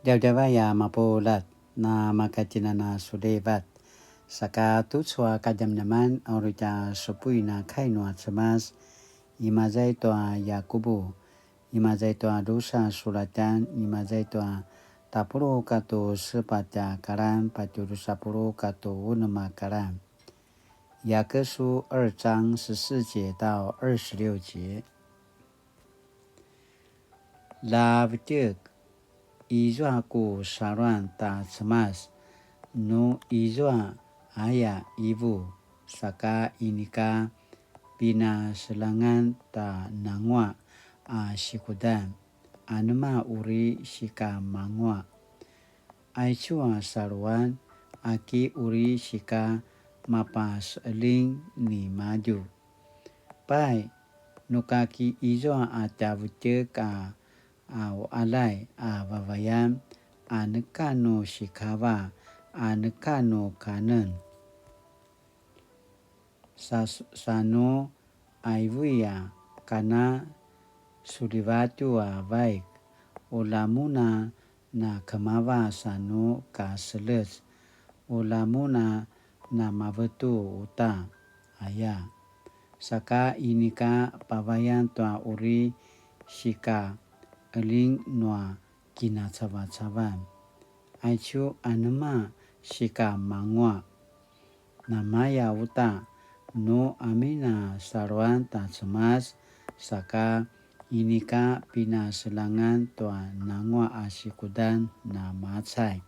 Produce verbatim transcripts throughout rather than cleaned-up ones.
Djavadjavay a mapuljat, na makatjinana sulivat. Saka tucu a kadjamadjaman a uri tja supuin a kai nua Cemas, imaza i tua Yakubu, imaza i tua drusa sulatjan, imaza i tua tapuluq katua sepatj a kalan, patje drusa puluq katua unem a kalan. 雅各书二章十四节到二十六节。 Lja vetjek, izua ku saluan ta Cemas, nu izua aya ivu, saka inika pinaseljangan ta nanguaq a sikudan, anema uri sika manguaq? Aicu a saluan, aki uri sika mapaseqeljing nimadju? Pai, nu kaki izua a tja vetjek a, a uqaljay a vavayan, a neka nu sikava, a neka nu kanen. Sa, sa nu aivui a kana sulivatju a vaik, ula mun a na kemava sa nu kaselec, ula mun a na mavetu uta, aya. Saka inika pavayan tua uri sika eljing nua kinacavacavan. Aicu anema sika manguaq? Namaya uta, nu amin a saluan ta Cemas, saka inika pinaseljangan tua nanguaq a sikudan na macay.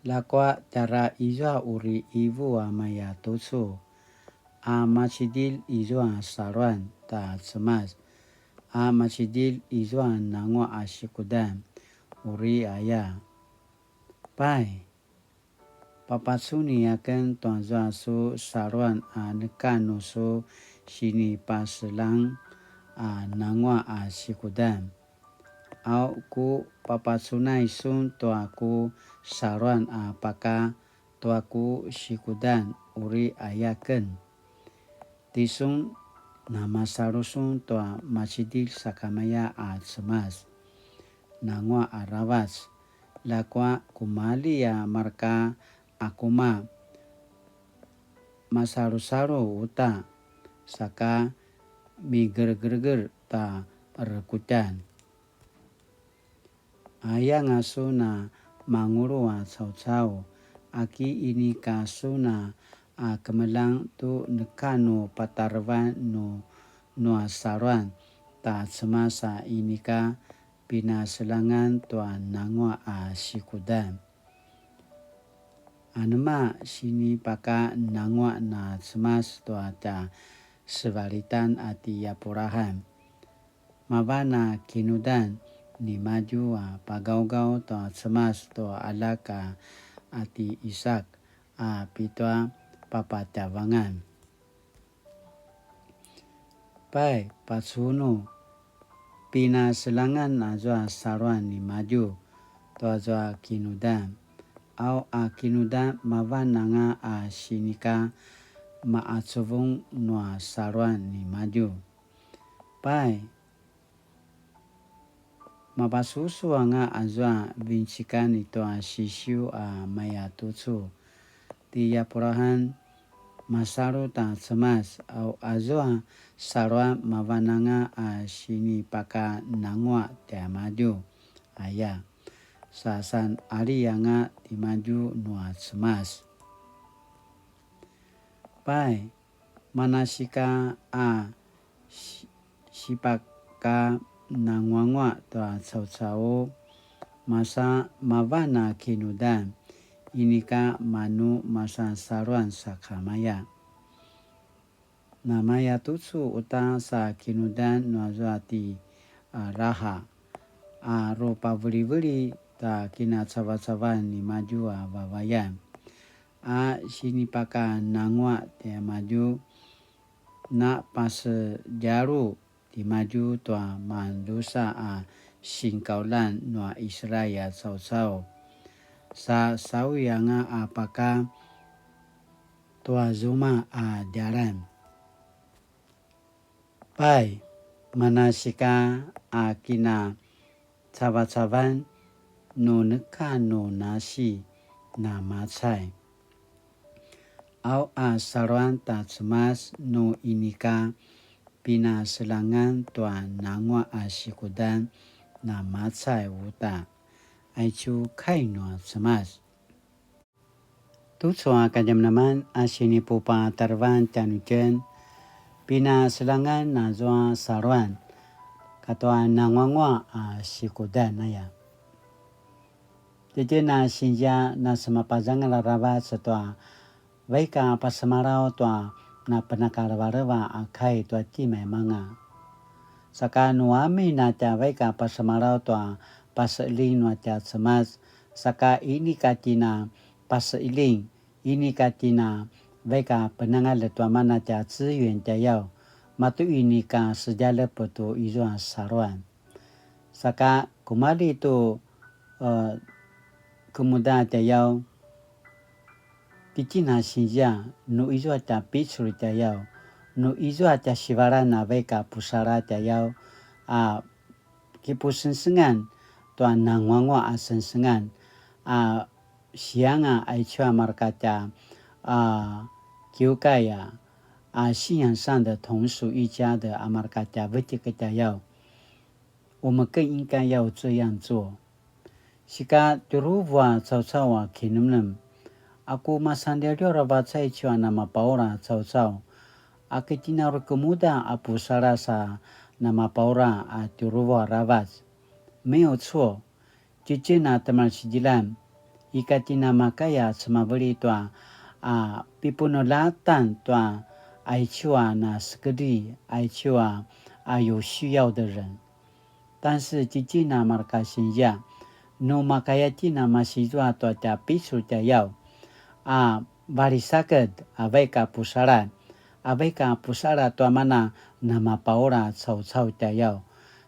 Ljakua tjara izua uri ivu a maya tucu, a macidilj izua saluan ta Cemas, a macidilj izua nanguaq a sikudan, uri aya. Pai, papacuni aken tuazua su saluan a neka nu su sinipaseljang a nanguaq a sikudan. Au ku papacunay sun tua ku saluan a paka tua ku sikudan, uri aya ken. Tisun, namasalu sun tua macidilj sakamaya a Cemas, nanguaq aravac, ljakua kumalji a marka akuma masalusalu uta, saka migelgelegel ta rekutjan. Ayanga sun a mangulu a caucau, aki inika sun a, a kemeljang tu neka nu patarevan nu, nua saluan ta Cemas a inika pinaseljangan tua nanguaq a sikudan. Anema sinipakananguaq na Cemas tua tja sevalitan a ti Apuraham? Mavan a kinudan nimadju a pagawgaw tua Cemas tua aljak a, a ti Isak a pitua papatjavangan. Pai, pacunu, pinaseljangan azua saluan nimadju tuazua kinudan. Au a kinudan mavan anga a sinika maqacuvung nua saluan nimadju. Pai, mapasusu anga azua vincikan i tua sisiu a mayatucu. Ti Apuraham masalu ta Cemas, au azua saluan mavan anga a sinipakananguaq tiamadju. Aya, sa san ali anga timadju nua Cemas. Pai, manasika a si-, sipakananguanguaq tua caucau, masa mavan a kinudan, inika manu masan saluan sakamaya. Namaya tucu uta sa kinudan nuazua ti, a, Raha, a rupaveliveli ta kinacavacavan nimadju a vavayan, a sinipakananguaq tiamadju, na pasedjalu timadju tua mandrusa a sinkaulan nua Israil a caucau. Sa sauyanga a paka tua zuma a djalan. Pai, manasika a kina cavacavan nu neka nu nasi namacay. Au a saluan ta Cemas nu inika pinaseljangan tua nanguaq a sikudan namacay uta. Aicu kai nua Cemas. Tucu a kadjamadjaman a sinipupatarevan tjanuitjen, pinaseljangan nazua saluan katua nanguanguaq a sikudan aya. Tjitjen a sinzia na semapazangal aravac tua vaik a pasemalaw tua na penakalevaleva a kai tua timaimanga. Saka nu amin a tja vaik a pasemalaw tua paseqeljing nua tja Cemas, saka inika tjen a paseqeljing, inika tjen a vaik a penangalj tua mana tja 资源 tjayaw, matu inika sedjalep tu izua saluan. Saka kumalji tu, eh, kemuda tjayaw, tjitjen a sinzia, nu izua tja picul tjayaw, nu izua tja sivalan a vaik a pusaladj tjayaw, a kipusengsengan tua nanguanguaq a sengsengan, a sianga aicu a marka tja, a, kiukai a, a 信仰上的同属一家的 a marka tja vetjek tjayaw. 我们更应该要这样做。 Sika tjuruvu a caucau a kinemnem. Aku masanliawliaw aravac aicu a namapaula caucau. Aki tjen a uri kemuda a pusaladj sa namapaula a tjuruvu aravac. 没有错，tjitjen a temalsidilan. Ika tjen a makaya cemaveli tua a pipunulatan tua aicu a na sekedri, aicu a, a 有需要的人。 但是 tjitjen a marka sinzia, nu makaya tjen a masizua tua tja picul tjayaw, a valisaked a vaik a pusaladj, a vaik a pusaladj tua mana namapaula caucau tjayaw.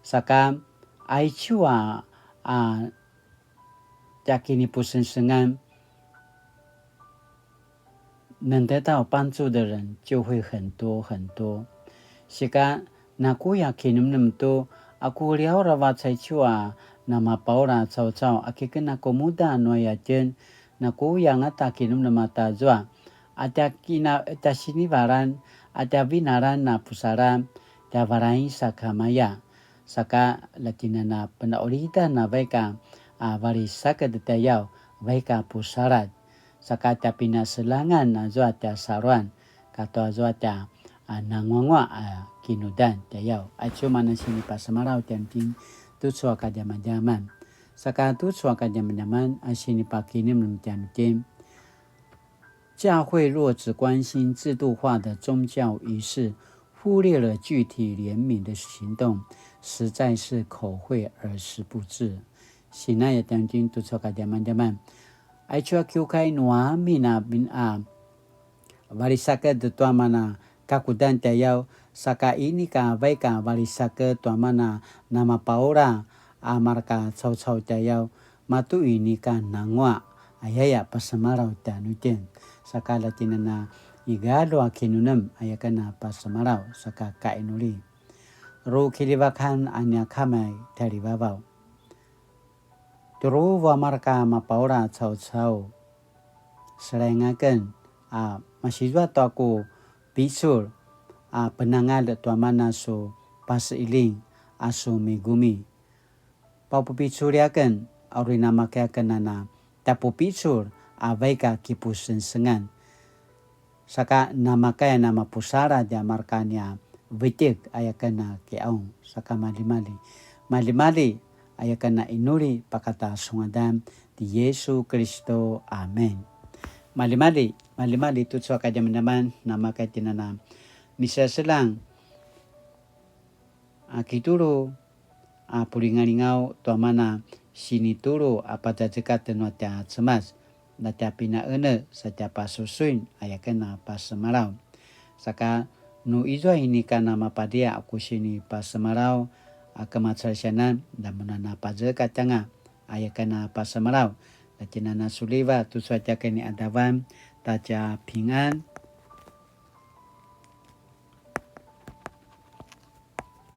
Saka aicu a, a tja kinipusengsengan, 能得到帮助的人就会很多很多。 Sika nakuya kinemnem tu, aku liaw aravac aicu a namapaula caucau, aki ken a kemuda nu aya tjen, nakuya angata kinemnem a tazua, a tja kina, tja sinivalan, a tja vinalan a pusaladj, tja valain sakamaya. Saka la tjen a na penaulidan a vaik a, a valisaked tjayaw, vaik a pusaladj. Saka tja pinaseljangan azua tja saluan, katua azua tja, a, nanguanguaq a kinudan tjayaw. Aicu mana sinipasemalaw tjanuitjen tucu a kadjamadjaman. Saka tucu a kadjamadjaman a sinipakinemnem tjanuitjen. 教会若只关心制度化的宗教仪式，忽略了具体怜悯的行动，实在是口惠而实不至。 Sinaya tjanuitjen tucu a kadjamadjaman. Aicu a kiukai nu amin a bin a valisaked tua mana kakudan tjayaw, saka inika vaik a valisaked tua mana namapaula a marka caucau tjayaw, matu inika nanguaq, ayaya pasemalaw tjanuitjen. Saka la tjen a na igalju a kinemnem, aya ken a pasemalaw, saka kainuli. Ru kiljivakan a nia Kama i tjaljivavaw. Tjuruvu a marka mapaula caucau. Seljaing aken a masizua tua ku picul a penangalj tua mana su paseqiljing a su migumi. Papupiculi aken a uri namakay aken a na tjapupicul a vaik a kipusengsengan. Saka namakaya namapusaladj a marka nia vetjek aya ken a kiqaung. Saka maljimalji. Maljimalji aya ken a inuli pakata su ngadan ti Yesu Kiristu. Amen. Maljimalji, maljimalji tucu a kadjamadjaman namakay tjen a na misaseljang a kitulu a pulingalingaw tua mana sinitulu a pazazekatj nua tja Cemas, na tja pinaene sa tja pasusuin aya ken a pasemalaw. Saka nu izua inika namapadia a ku sinipasemalaw a kemacalisianan, na mun a na pazekatj anga aya ken a pasemalaw. Na tjen a na suliva tucu a tja keni adavan ta tja pingan.